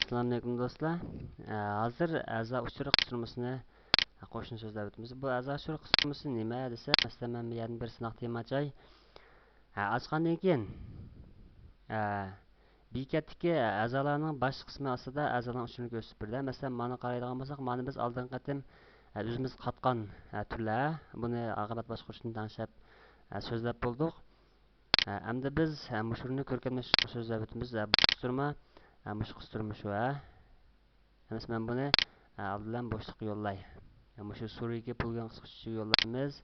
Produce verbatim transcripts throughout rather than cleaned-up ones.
ئەسسالامۇئەلەيكۇم دوستلار. ئە، ھازىر ئەزا ئۇچۇرى قىستۇرمىسىنى قوشۇمچە سۆزلەپ ئۆتىمىز. بۇ ئەزا ئۇچۇرى قىستۇرمىسى نېمە دېسە، مەسىلەن، مەن بۇ يەردىن بىر سىناق تېما ئاچاي. ئە، ئاچقاندىن كېيىن، ئە، بېكەتتىكى ئەزالارنىڭ باش قىسمى ئاستىدا ئەزالارنىڭ ئۇچۇرىنى كۆرسىتىپ بېرىدۇ. مەسىلەن، مانا قارايدىغان بولساق، مانا بىز ئالدىنقى قېتىم، ئە، ئۆزىمىز قاتقان، ئە، تۈرلەر، بۇنى ئاقىۋەت باشقۇرۇشتىن تەڭشەپ، ئە، سۆزلەپ بولدۇق. ئە، ئەمدى بىز، ئە، مۇشۇنى كۆركەملەشتۈرۈشنى سۆزلەپ ئۆتىمىز. ئە، بۇ قىستۇرما، ئە، مۇشۇ قىستۇرما شۇ، ھە. ئەمىسە مەن بۇنى، ئە، ئالدى بىلەن بوشلۇققا يوللاي. ئە، مۇشۇ سۇرىگە پۈتكەن قىسقۇچە يوللايمىز.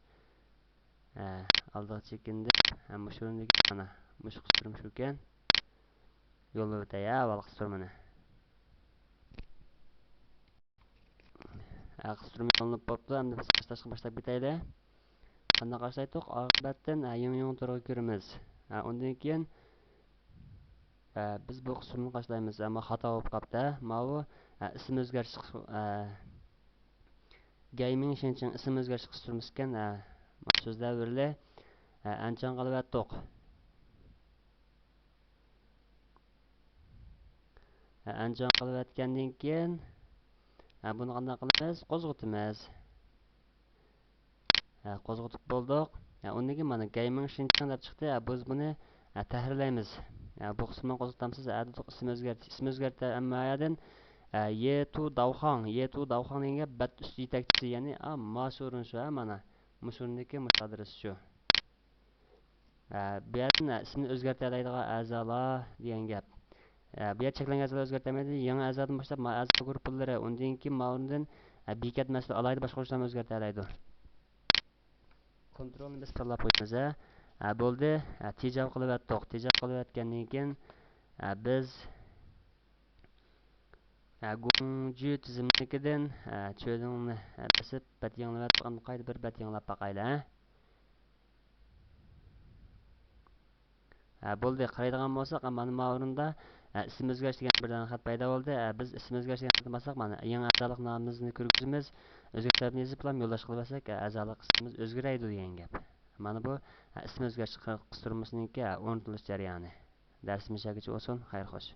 ئە، ئالدىغا چېكىندى. ئە، مۇشۇ ئورۇندىكى مانا، مۇشۇ قىستۇرما شۇكەن. يوللاپ ئۆتەي، ئە، ئاۋۋال قىستۇرمىنى. ئە، قىستۇرما يوللىنىپ بوپتۇ. ئەمدى بىز قاشلاشقا باشلاپ كېتەيلى. قانداق قاشلايتتۇق؟ ئاقىۋەتتىن، ئە، يېڭى يۇڭتۇرغا كىرىمىز. ئە، ئۇندىن كېيىن، ئە، بىز بۇ قىستۇرمىنى قاشلايمىز. ئەمما خاتا بولۇپ قاپتۇ، ھە. ماۋۇ، ئە، ئىسىم ئۆزگەرتىش، ئە، گەيمىڭ شىنچىڭ ئىسىم ئۆزگەرتىش قىستۇرمىسى ئىكەن، ئە، سۆزلەۋېرىلى. ئە، ئەنچاڭ قىلىۋەتتۇق. ئەنجان قىلىۋەتكەندىن كېيىن، بۇنى قانداق قىلىمىز؟ قوزغىتىمىز. قوزغىتىپ بولدۇق. ئۇندىن كېيىن مانا گەيمىڭ شىنچىڭ دەپ چىقتى. بىز بۇنى تەھرىرلەيمىز. بۇ قىسمىنى قوزغىتامسىز؟ دېدۇق، ئىسىم ئۆزگەرتىش. ئىسىم ئۆزگەرتە، ئەمما يەدىن يې تۇ داۋخاڭ، يې تۇ داۋخاڭ دېگەن گەپ بەت ئۈستى يېتەكچىسى، يەنى، ئا، ماشۇ ئورۇن شۇ، ھە، مانا. مۇشۇ ئورۇندىكى مۇشۇ ئادرېس شۇ. ئە، بۇ يەردىن، ئە، ئىسمىنى ئۆزگەرتەلەيدىغان ئەزالار دېگەن گەپ. ئە، بۇ يەردە چەكلەنگەن ئەزالار ئۆزگەرتەلمەيدۇ. يېڭى ئەزادىن باشلاپ، مانا، ئەزا گۇرۇپپىلىرى، ئۇندىن كېيىن ماۋۇندىن، ئە، بېكەت مەسئۇل ئالاھىدە باشقۇرۇشلارمۇ ئۆزگەرتەلەيدۇ. كونترولنى بىز تاللاپ قويىمىز، ھە. ئە، بولدى. ئە، تېجاۋ قىلىۋەتتۇق. تېجاۋ قىلىۋەتكەندىن كېيىن، ئە، بىز ھە، گۇڭجۈ تىزىملىكىدىن، ھە، چۆدۈڭنى، ھە، بېسىپ، بەت يېڭىلىۋەتتۇق. ئەمدى قايتا بىر بەت يېڭىلاپ باقايلى، ھە. ھە، بولدى، قارايدىغان بولساق، مانا ما ئورۇندا، ھە، ئىسىم ئۆزگەرتىش دېگەن بىر دانە خەت پەيدا بولدى. ھە، بىز ئىسىم ئۆزگەرتىش دېگەن خەتنى باسساق، مانا، يېڭى ئەزالىق نامىمىزنى كىرگۈزىمىز. ئۆزگەرتىش سەۋەبىنى يېزىپلا يوللاش قىلىۋەتسەك، ھە، ئەزالىق ئىسمىمىز ئۆزگىرەيدۇ دېگەن گەپ. مانا بۇ، ھە، ئىسىم ئۆزگەرتىش قىستۇرمىسىنىڭكى، ھە، ئورنىتىلىش جەريانى. دەرسىمىز شۇ يەرگىچە بولسۇن. خەير خوش.